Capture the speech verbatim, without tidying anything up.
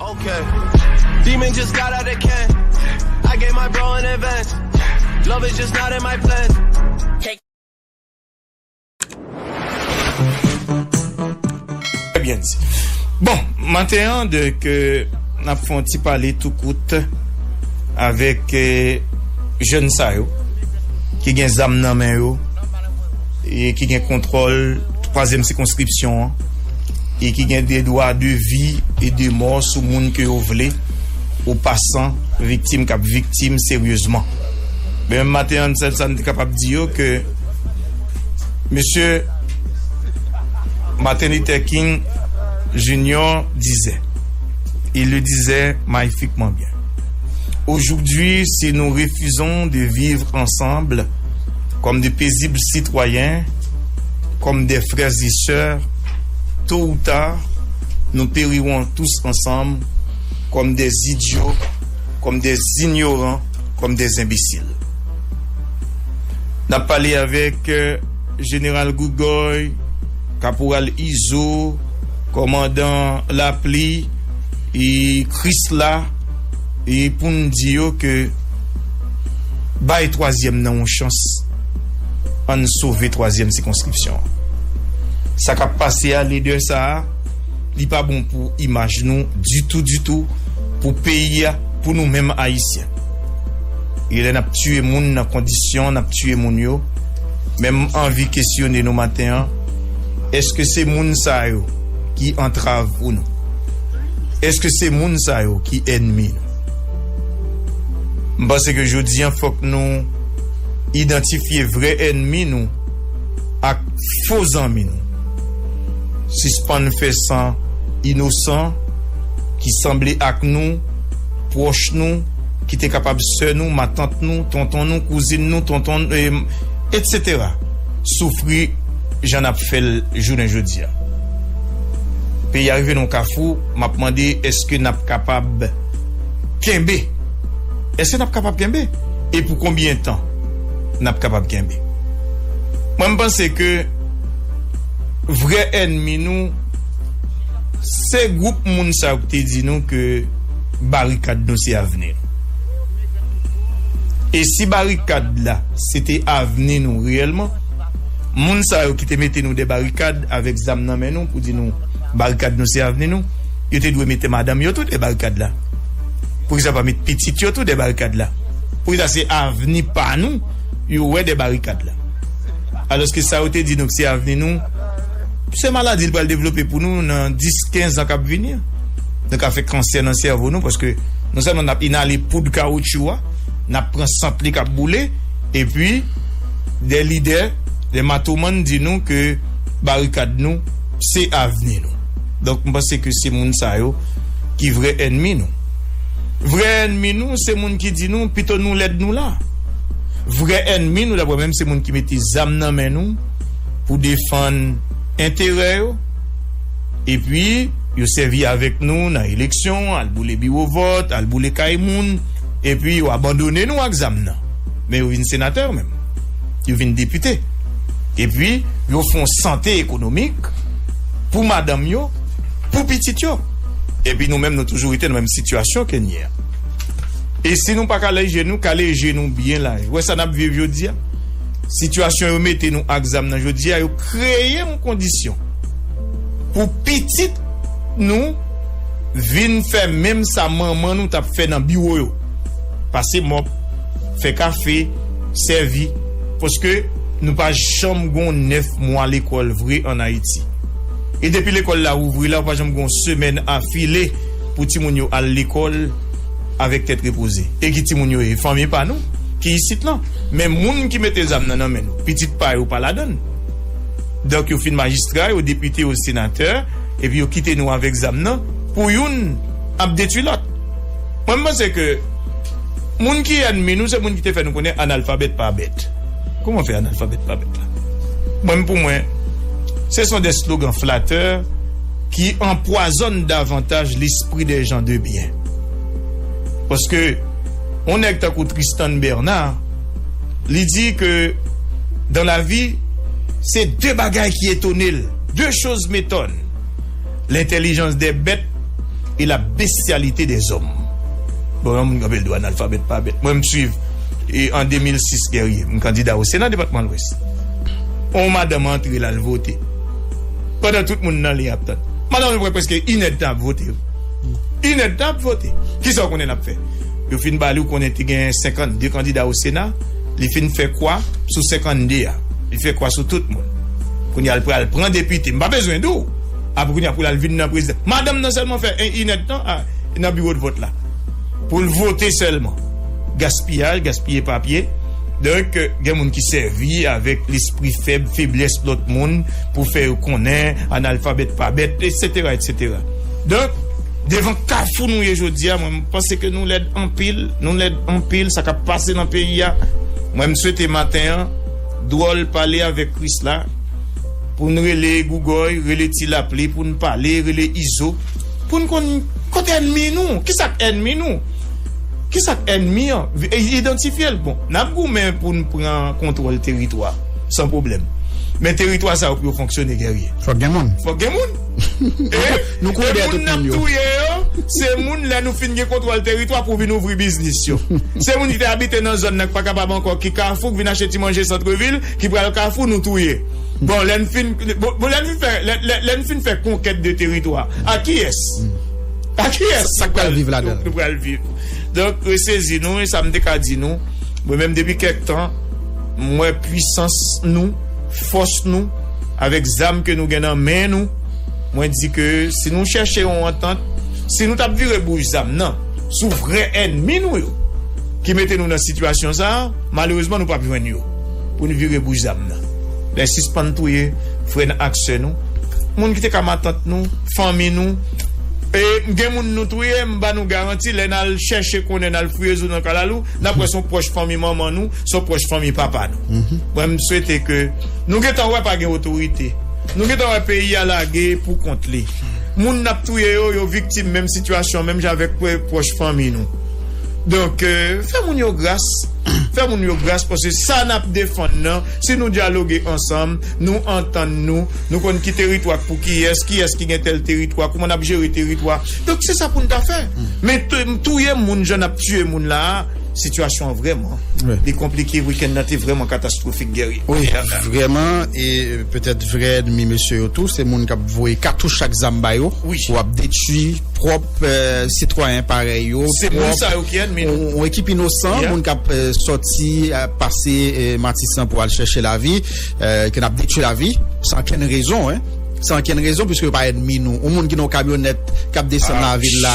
Okay. Demon just got out the can. I gave my bro an advance. Love is just not in my plans. Trè byen di. Bon, maten an, donk, euh, n ap fè yon ti pale tou kout avèk, euh, jèn sa yo ki gen zam nan men yo e ki gen kontwòl twazyèm sikonskripsyon an e ki gen de dwa de vi e de mò sou moun ke yo vle, o pasan, viktim k ap viktim seryezman. Men menm maten an, sèl sa n te kapab di yo ke Monsieur Martin Luther King Junior disait, il le disait magnifiquement bien, aujourd'hui, si nous refusons de vivre ensemble comme de paisibles citoyens, comme des frères et sœurs, tôt ou tard, nous périrons tous ensemble comme des idiots, comme des ignorants, comme des imbéciles. N ap pale avèk, euh, Jeneral Gougouy, Kaporal Izo, Kòmandan Lapli, e Krisla, e pou n di yo ke bay twazyèm nan yon chans, ann sove twazyèm sikonskripsyon an. Sa k ap pase a, lidè sa a, li pa bon pou imaj nou ditou, ditou, pou peyi a, pou nou menm Ayisyen. E lè n ap tiye moun nan kondisyon n ap tiye moun yo, men m anvi kesyone nou maten an, èske se moun sa yo ki antrav pou nou? Èske se moun sa yo ki ènmi nou? M panse ke jodi an, fòk nou idantifye vrè ènmi nou ak fo zanmi nou. Sispann fè san inosan ki sanble ak nou, pwòch nou, ki te kapab sè nou, matant nou, tonton nou, kouzin nou, tonton, e, etsetera, soufri jan n ap fè l jounen jodi a. Peyi a rive nan yon kafou, m ap mande, èske n ap kapab kenbe? Èske n ap kapab kenbe? E pou konbyen tan n ap kapab kenbe? Mwen, m panse ke vrè ènmi nou, se gwoup moun sa yo ki te di nou ke barikad nou se avni nou. E si barikad la, se te avni nou reyèlman, moun sa yo ki te mete nou dè barikad avèk zam nan men nou pou di nou barikad nou se avni nou, yo te dwe mete madanm yo tou dè barikad la. Poukisa pa met pitit yo tou dè barikad la? Poukisa se avni pa nou yo wè dè barikad la? Alòske sa yo te di nou ki se avni nou, se maladi l pral devlope pou nou nan dis, kenz an k ap vini an. Nou ka fè kansè nan sèvo nou, paske non sèlman n ap inale poud kawotchou a, n ap pran sant li k ap boule, epi de lidè, de matomann di nou ke barikad nou se avni nou. Donk, m panse ke se moun sa yo ki vrè ènmi nou. Vrè ènmi nou, se moun ki di nou, pito nou lèd nou la. Vrè ènmi nou, daprè mwen, se moun ki mete zam nan men nou pou defann enterè yo. Epi, yo sèvi avèk nou nan eleksyon, al boule biwo vòt, al boule kay moun, epi yo abandone nou ak zam nan. Men yo vin senatè yo menm. Yo vin depite. Epi, yo fè yon sante ekonomik pou madanm yo, pou pitit yo. Epi nou menm, nou toujou rete nan menm sitiyasyon ke n ye a. E si nou pa kale je nou, kale je nou byen laj. Wè sa n ap viv jodi a? Sitiyasyon yo mete nou ak zam nan jodi a, yo kreye yon kondisyon pou pitit nou vin fè menm sa manman nou t ap fè nan biwo yo. Pase mòp, fè kafe, sèvi, paske nou pa janm gon nèf mwa lekòl vre ann Ayiti. E depi lekòl la ouvri la, ou pa janm gon semèn afile pou timoun yo al lekòl avèk tèt repoze. E ki timoun yo ye? Fanmi pa nou ki isit lan. Men moun ki mete zam nan nan men nou, pitit pa yo pa ladann. Donk, yo fin majistra, yo depite, yo senatè, epi yo kite nou avèk zam nan pou youn ap detwi lòt. Mwen, m panse ke moun ki ènmi nou, se moun ki te fè nou konnen analfabèt pa bèt. Kòman fè analfabèt pa bèt la? Mwen, pou mwen, ce sont des slogans flatteurs qui empoisonnent davantage l'esprit des gens de bien. Paske, yon nèg tankou Tristan Bernard, li di ke dans la vie, se de bagay ki etone l. Deux choses m'étonnent. L'intelligence des bêtes et la bestialité des hommes. Bon, yon moun ki anpil dwa analfabèt pa bèt. Mwen, m swiv, e, an de mil sis, Guerrier, m kandida o Sena depatman Lwès. On madanm antre la, l vote. Pandan tout moun nan li ap tann. Madanm yo prèske inèdtan ap vote. Inèdtan ap vote. Kisa w konnen l ap fè? Yo fin ba li, ou konnen te gen senkannde kandida o Sena. Li fin fè kwa sou senkannde a. Li fè kwa sou tout moun. Kounye a, l pral pran depite. M pa bezwen di w. Apre kounye a, pou l al vin nan prezidan. Madanm nan sèlman fè en inèdtan a, nan biwo de vòt la. Pou l vote sèlman. Gaspiyaj, gaspiye papye. Donk, gen moun ki sèvi avèk lespri fèb, feblès lòt moun pou fè yo konnen, analfabèt pa bèt, etsetera, etsetera. Donk, devan kafou nou ye jodi a, mwen, m panse ke nou lèd anpil, nou lèd anpil, sa k ap pase nan peyi a. Mwen, m swete maten an, dwòl pale avèk Krisla, pou n rele Gougòy, rele Ti Lapli, pou n pale, rele Izo, pou n konn kote ènmi nou, kisa k ènmi nou, kisa k ènmi an, vi- e idantifye l. Bon, n ap goumen pou n pran kontwòl teritwa, san pwoblèm. Men teritwa sa yo pou yo fonksyone, Guerrier. Fòk gen moun. Fòk gen moun. E, nou kouri e dèyè moun tout n ap moun yo. Touye yo, se moun lè nou fin gen kontwòl teritwa pou vin ouvri biznis yo. Se moun ki te abite nan zòn nan ki pa kapab ankò, ki Kafou, ki vin achte ti manje santrevil, ki pral Kafou, nou touye. Bon, lè n fin, bon, bon, lè n fin fè, lè, lè, lè n fin fè konkèt de teritwa, a kiyès? A kiyès? Sa k pral viv ladan l? Nou, nou pral viv. Donk, resezi nou, e sa m te ka di nou, mwen menm depi kèk tan, m wè pwisans nou, fòs nou, avèk zam ke nou gen nan men nou, mwen di ke si nou chèche yon antant, si nou t ap vire bouch zam nan sou vrè ènmi nou yo, ki mete nou nan sitiyasyon sa a, malerezman, nou p ap jwenn yo pou nou vire bouch zam nan. Lè sispann touye frè n ak sè nou, moun ki te ka matant nou, fanmi nou. E gen moun nou touye, m ba nou garanti, lè n al chèche konnen, n al fouye zo nan kalalou, n ap wè se yon pwòch fanmi manman nou, se yon pwòch fanmi papa nou. Mwen, m swete ke nou gentan wè pa gen otorite. Nou gentan wè peyi a lage pou kont li. Moun n ap touye yo, yo viktim menm sitiyasyon, menm jan avèk pwè- pwòch fanmi nou. Donk, euh, fè moun yo gras. Fè moun yo gras, paske sa n ap defann nan, si nou dyaloge ansanm, nou antann nou, nou konn ki teritwa k pou kiyès, kiyès ki gen tèl teritwa, kouman n ap jere teritwa. Donk, se sa pou n ta fè. Men t- touye moun jan n ap tiye moun la a, sitiyasyon an vrèman, wi, li konplike, wikenn nan te vrèman katastwofik, Guerrier. Wi, vrèman, e petèt vrè ènmi mesye yo tou, se moun k ap voye katouch ak zam ba yo, wi, pou ap detwi pwòp, eh, sitwayen parèy yo, se moun pwòp, sa yo ki ènmi nou, yon, yon ekip inosan, yeah, moun k ap, eh, sòti, eh, pase, eh, Matisan pou al chèche lavi, eh, ke n ap detwi lavi, san okenn rezon, en. San okenn rezon, piske yo pa ènmi nou. Yon moun ki nan yon kamyonèt k ap desann lavil la.